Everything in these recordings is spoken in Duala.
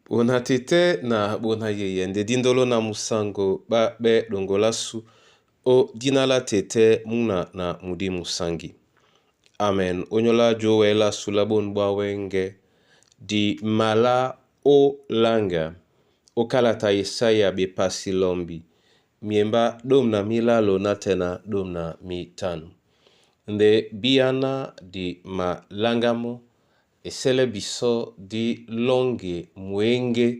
Bona tete na bona yeye nde dindolo na musango ba be dongolasu o dina la tete muna na mudi musangi. Amen. Onyola jowela sula bon bwa wenge di mala o langa o kalata Yesaya bepasi lombi miemba dom na milalo na tena dom na mitano. Nde biana di malangamo esele biso di longe mwenge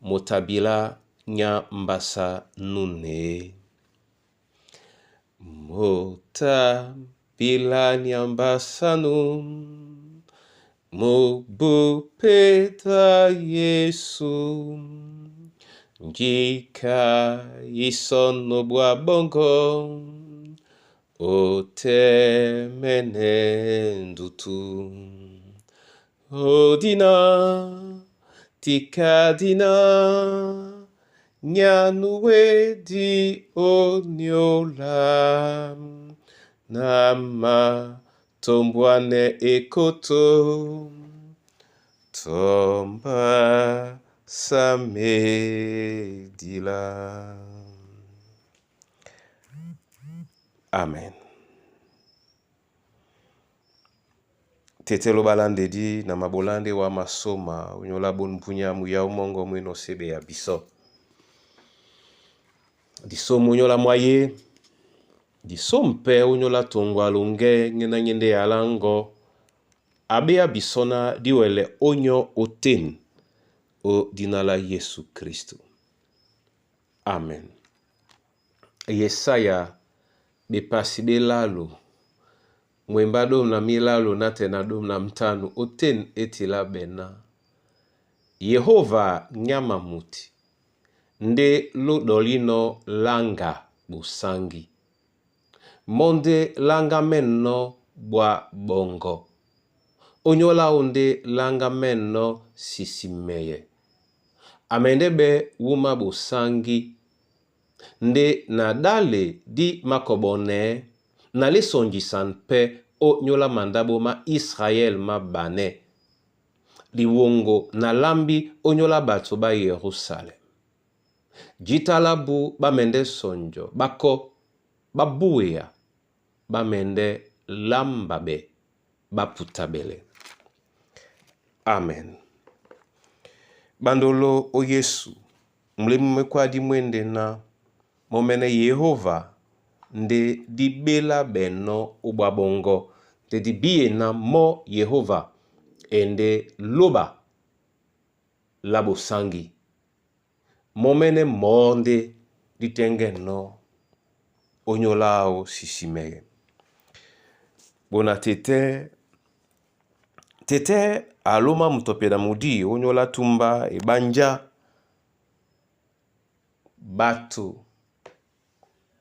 motabila nya mbasa nune. Motabila nya mbasa nu mubupeta Yesu njika isono bwa bongo otemene ndutu. Odina tikadina nyanuwe di oniola nama tombwane ekoto tomba samedila. Amen. Tete lobala ndedi na mabolande wa masoma onyola bon mpunya muya mongo mwino sebe ya biso. Disomo onyola mwaye diso mpe onyola tongwa longe ngena nyende ya lango abe ya biso na diwele onyo oten o dina la Yesu Kristo. Amen. Yesaya bepasi belalo mwemba dom na milalo na tena dom na mtanu oten etila bena. Yehova nyama muti nde lodolino langa bosangi. Monde langa menno bwa bongo. Onyola onde langa menno sisimeye. Amende be wuma bosangi nde na dale di makobone na lesongisan mpe o nyola mandabo ma Israel ma bane. Liwongo na lambi onyola bato ba Yerusalem. Jitalabu bamende sonjo bako babuya bamende lambabe baputabele. Amen. Bandolo o Yesu mulemu mekwadi mwende na momene Yehova nde dibela beno obwa bongo nde dibiye na mo Yehova ende loba la bosangi. Momene monde ditenge no onyola o sisimeye. Bona tete tete aloma mutope na mudi onyola tumba ebanja bato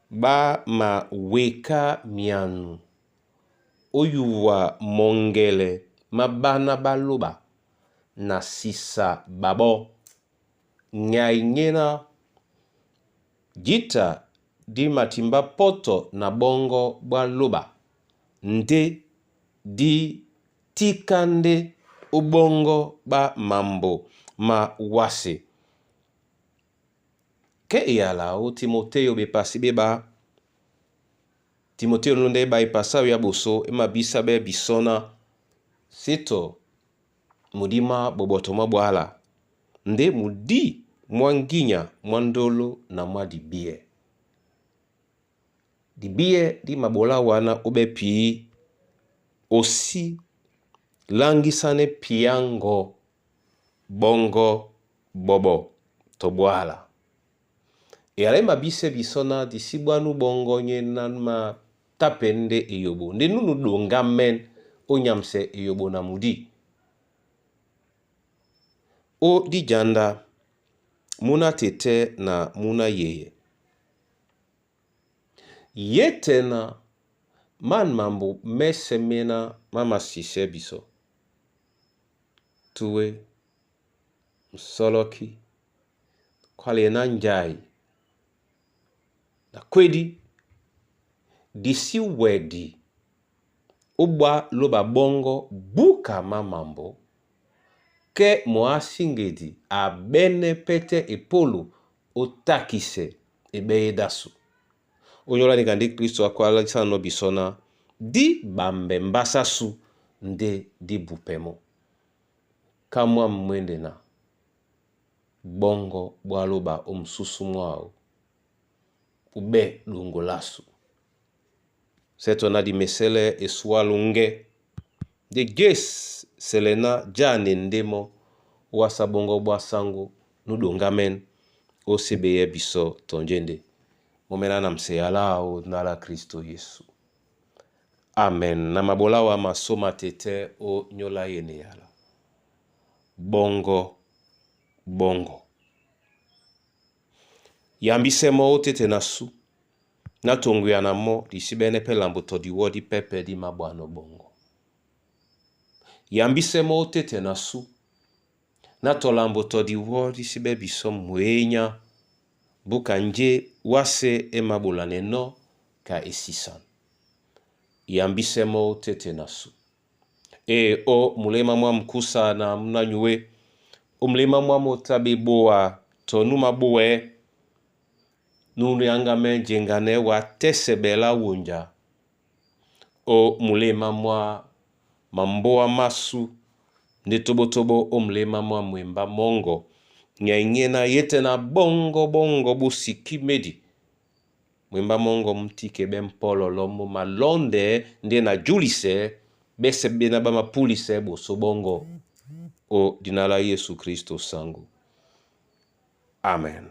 ba maweka mianu oyuwa mongele mabana baloba na sisa babo nyai nyena jita di matimba poto na bongo bwa loba nde di tika nde obongo ba mambo ma wase. Ke eyala o Timoteo bepasi beba Timoteo nde ba epasa ya boso emabisa be bisona sito mudima boboto mwa bwala nde mudi mwa nginya mwa ndolo na mwa dibie. Dibie di mabola wana obe pi osi langisane piango bongo bobo to bwala. Eyala mabise bisona disibwanu bongo nye na ma tapende eyobo nde nunu donga men onyamse eyobo na mudi. O dijanda muna tete na muna yeye. Ye tena man mambo mese mena mama sise biso. Tuwe msoloki kwale na njai na kwedi disi wedi obwa loba bongo buka ma mambo Ke mwasingedi abene pete epolu otakise ebeyedasu. Onyola nika nde Kristo akwalisano bisona di bambe mbasasu nde di bupemo. Kamwa mwende na bongo bwaloba omususu mwao ube dongolasu. Seto na di mesele eswalu nge nde ges selena jane ndemo wasa bongo bwa sango nudongamen osebeye biso tonjende. Momena na mseyala o nala Kristo Yesu. Amen. Na mabola wa masoma tete o nyola yene yala. Bongo bongo. Yambisemo o tete na su. Na tongu ya na mo disi bene pe lambo to di wo di pepe di mabwano bongo. Yambisemo o tete na su. Na tolambo to di wo disi be biso mwenya. Buka nje wase e mabola neno ka esisan. Yambisemo o tete na su. E o mulema mwa mkusa na mnanyue. O mulema mwa motabe boa to numa boe. Nunu yanga me jengane wa tesebela wonja. O mulema mwa mamboa masu. Nde tobotobo o mulema mwa mwemba mongo. Nyainye na yete na bongo bongo busiki medi. Mwemba mongo mtike be mpololo mo malonde nde na julise bese bena ba mapulise boso bongo. O dinala Yesu Kristo sangu. Amen.